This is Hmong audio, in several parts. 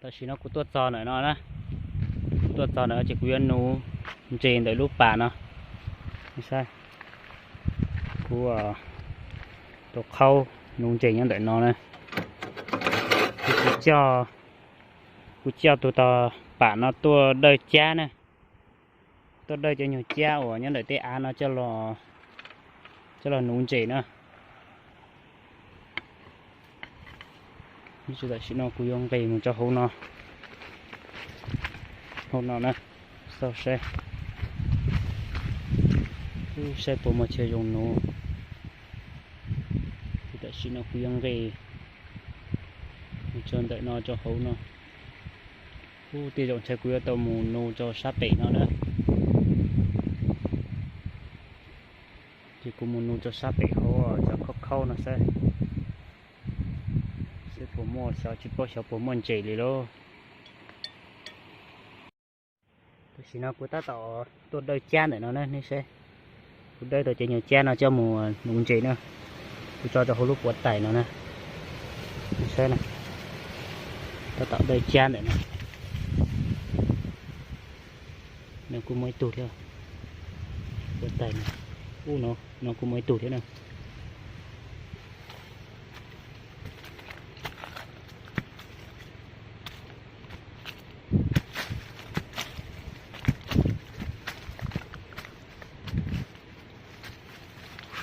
Tam sim no kuv tuaj txog ntawm no na, kuv tuaj txog ntawm no ces kuv yuav nuv ntses ntawm lub pas no. Saib, kuv tus qhaub nuv ntses nyob ntawm no na. Kuv coj, kuv coj tus tog pam no tuaj dawj cab na, tuaj dawj cov nyuag cab uas nyob ntawm tej av no coj los nuv ntses na. Tam sim no kuv yuav nqis mus rau hauv no, hauv no na, xauj saib, saib puas muaj chaw zoo nuv. Tam sim no kuv yuav nqis mus txog ntawm no rau hauv no. Ub, tej zaum ntshe kuv yuav tau mus nuv rau sab pem no na. Ces kuv mus nuv rau sab pem hauv cov khaub khaub no saib, saib puas muaj, xyov tsis paub xyov puas muaj ntses li lauj. Tam sim no kuv tab tom tuaj dawj cab ntawm no na, nej saib. Kuv dawj tau cov nyuag cab no coj mus nuv ntses na. Kuv tso rau hauv lub puav taig no na. Nej saib na, tab tom dawj cab ntawm no. No kuj muaj ib tug thiab, puav taig no. Ub, no, no kuj muaj ib tug thiab na.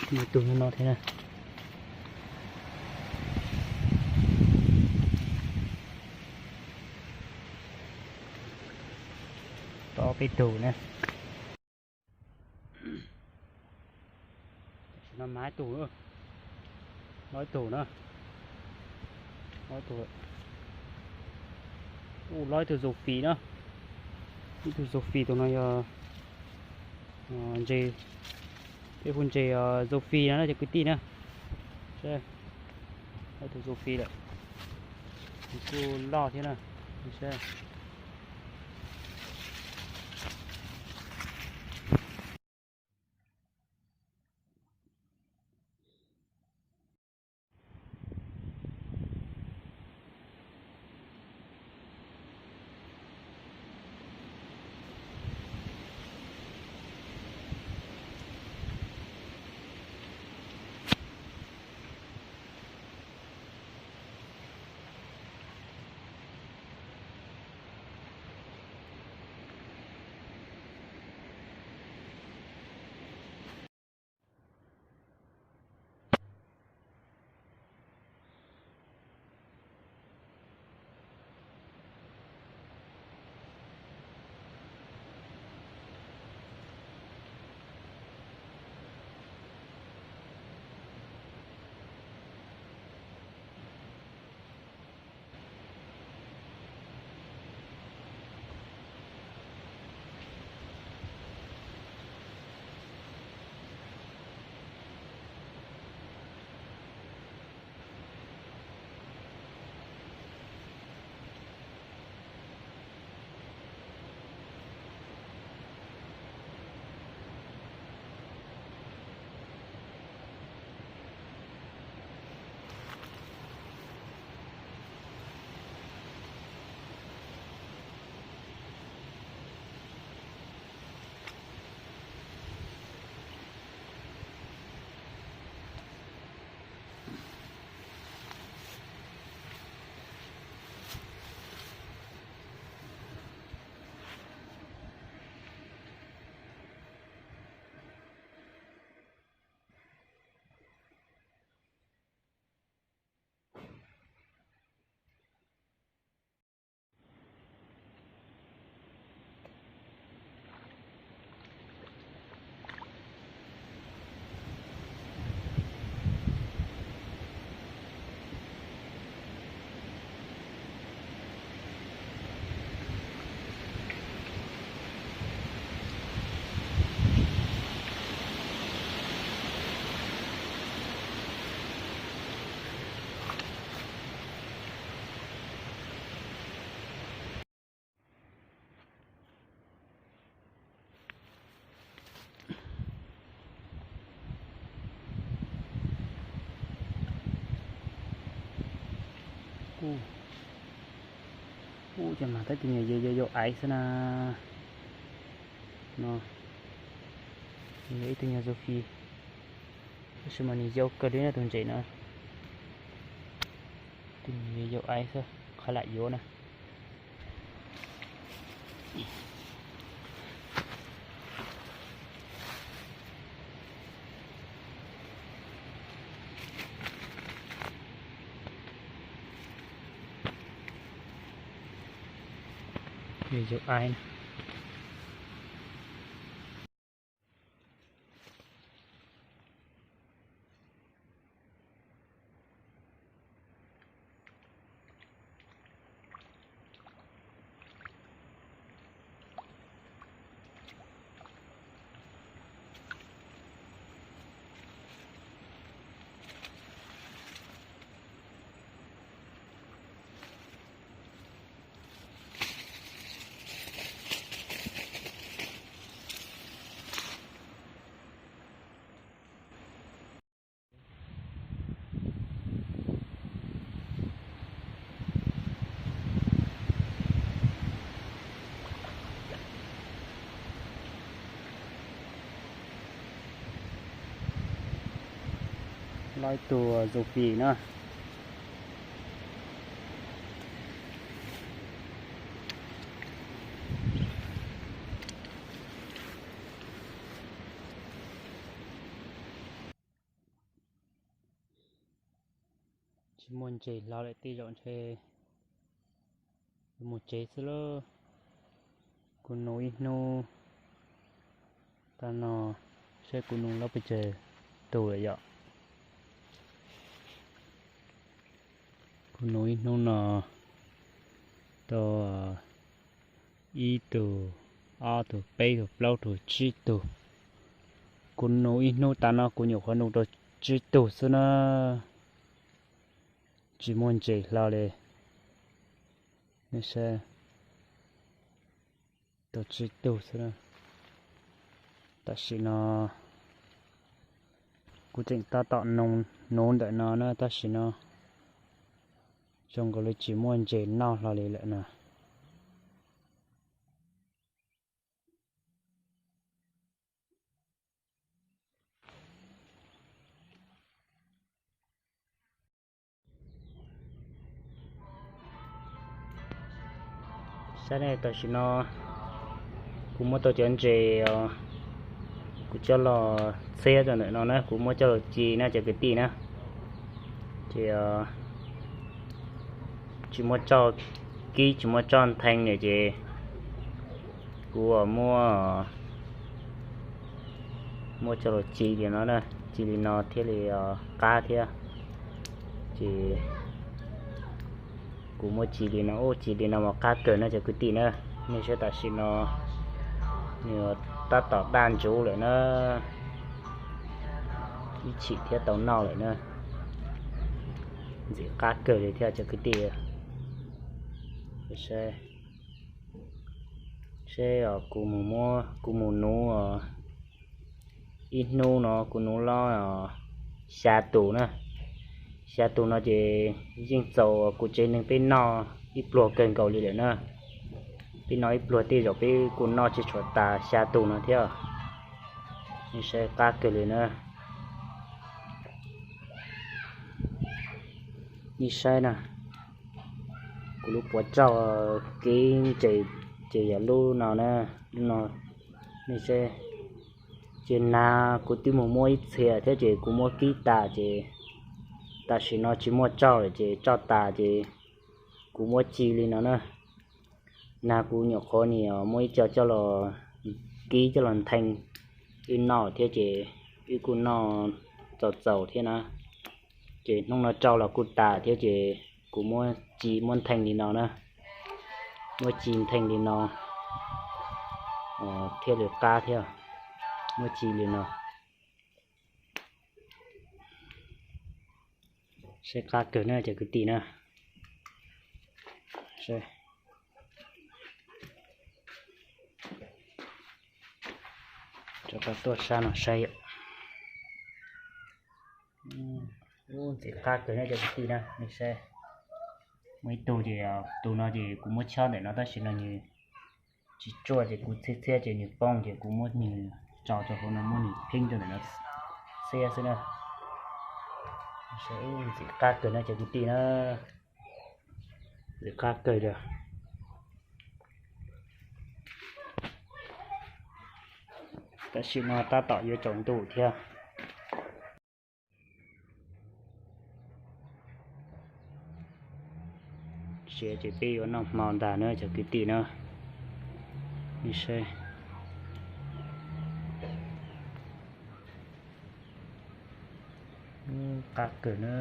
Muaj ib tug no thiab na. Tau ob peb tug na. Tam sim no mas ib tug, no ib tug na, no ib tug. Ub, lob ib tug zoov fis na. Ib tug zoov fis tus no yog ntses, peb hu ntses zoov fis no na cov kwv tij na. Saib, ib tug zoov fis lawm, nws kuj loj thiab na. Saib. Kuj Ub, cov mas tab tus nyuag yau yau aiv xwb na. No, nws yog ib tug nyuag zooj fij, tab sis mas nws yau kawg li na tus ntses no. Tus nyuag yau yau aiv xwb, qhov lam yuav na. Yau aiv. Los ib tug zooj fij na. Tsis muaj ntses hlo lawm, tej zaum ntshe mus tsev xwb lauj. Kuv nug ib hnub tag no, saib kuv nug los pes tsawg tug lawm yom. Kuv nug ib hnub no tau ib tug, ob tug, peb tug, plaub tug, tsib tug. Kuv nug ib hnub tas no kuv nyuam qhuav nug tau tsib tug xwb na. Tsis muaj ntses hlo li. Nej saib, tau tsib tug xwb na. Tam sim no kuv tseem tab tom nuv ntawm no na, tam sim no zoo nkaus li tsis muaj ntses noj hlo li lawm na. Saib ne, tam sim no kuv muab tau cov ntses, kuv coj los txhiab rau ntawm no na, kuv muab coj los ci na cov kwv tij na. Ces tsis muaj tsoj kib, tsis muaj tsoj nthee lawm ces kuv muab, muab coj los ci li no na, ci li no thiaj li qab thiab. Ces kuv muab ci li no, ub, ci li no mas qab kawg na cov kwv tij na. Nej saib tam sim no nws tab tom daj ntsuv lawm na, ib chim thiab tau noj lawm na. Ntxim qab kawg li thiab cov kwv tij. Seb, seb os, kuv mus muab, kuv mus nuv os. Ib hnub no kuv nuv los xya tus na. Xya tus no ces yeej txaus kuv tsev neeg peb noj ib pluag kawg nkaus li lawm na. Peb noj ib pluag tej zaum peb kuj noj tsis tshua tas xya tus no thiab. Nej saib qab kawg li na. Nej saib na, kuv lub puas tsaug kev ntses ces yog lub no na, lub no. Nej saib, ces nag kuv twb mus muab ib txhia thiab ces kuv muab kib tas ces tam sim no tsis muaj tsoj lawm ces tsoj tas ces kuv muab ci li no na. Nag kuv nyuam qhuav niam muab ib co coj los kib coj los nthee wb noj thiab ces wb kuj noj txaus txaus thiab na. Ces hnub no tsoj los kuj tas thiab ces kuv muab ci muab nthee li no na. Muab ci nthee li no thiaj li qab thiab. Muab ci li no. Saib qab kawg na cov kwv tij na. Saib, rov qab tuaj sab no saib yom. Ub, ntxim qab kawg na cov kwv tij na, nej saib. Muaj ib tug ces tus no ces kuv muab chob ntawm no tab sis no nws tsis tsuaj ces kuv txhiab txhiab ces nws poob ces kuv muab nws tso rau hauv no muab nws pheeb rau ntawm no txhiab xwb na. Ntxim qab kawg no cov kwv tij na, ntxim qab kawg li. Tam sim no tab tom yuav tsaus ntuj thiab. Siav ces peb yuav noj hmo ntag na cov kwv tij na. Qab kawg na.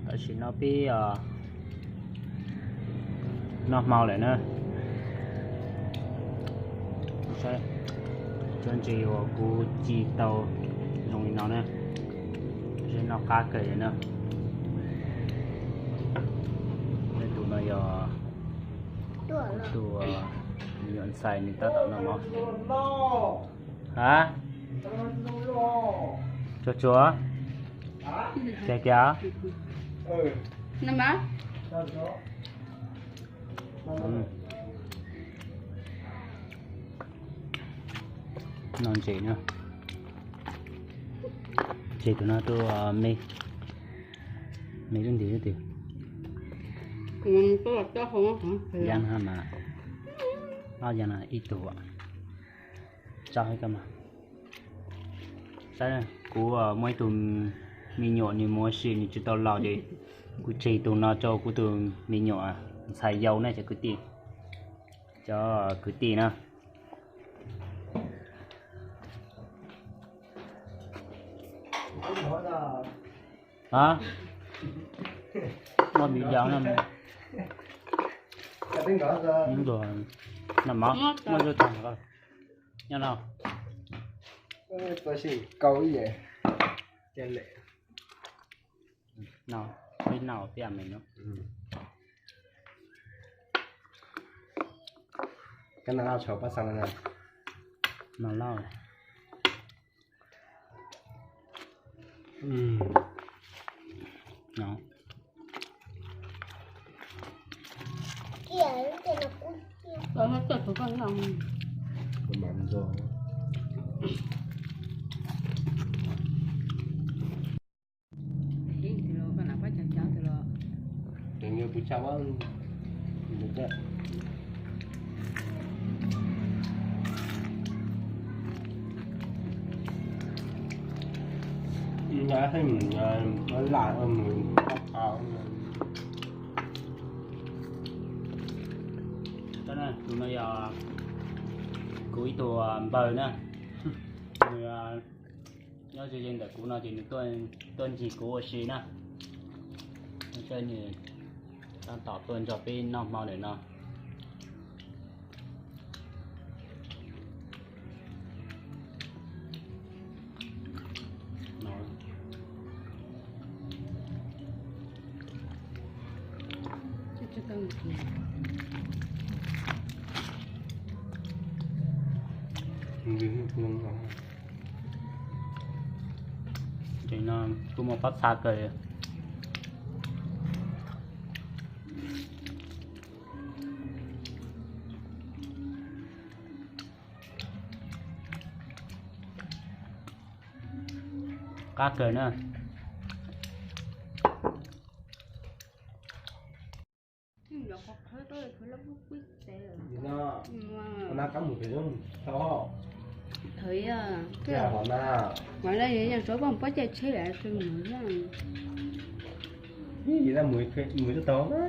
Tam sim no peb noj hmo lawm na. Tsob ntses uas kuv ci tau zoo li no na, noj qab kawg li na. Tus no yog tus me nyuam ntxhais nws tab tom noj mov. Ha? Tsuag tsuag. Tiag tiag. Noj ntses na. Ntses tus no tuaj me, me lub ntim lub twg. Yab no mas, ob yab no ib tug. Tso, kuv muaj ib tug me nyuam nws mus ua si nws tsis tau los ces kuv tseg tus no rau kuv tus me nyuam ntxhais yau na cov kwv tij, cov kwv tij na. Noj mov, noj tag nyob no. No, peb noj peb me no. Koj noj lauj, tshav pab xav no. Noj lauj. Tus no yog kuv ib tug npawg na, nws nyob ze ze ntawm kuv no ces nws tuaj ncig kuv ua si na. Nws tab tom tuaj nrog peb noj hmo ntawm no. Ces no kuj muaj pob txha kawg. Qab kawg na. Mus tau na.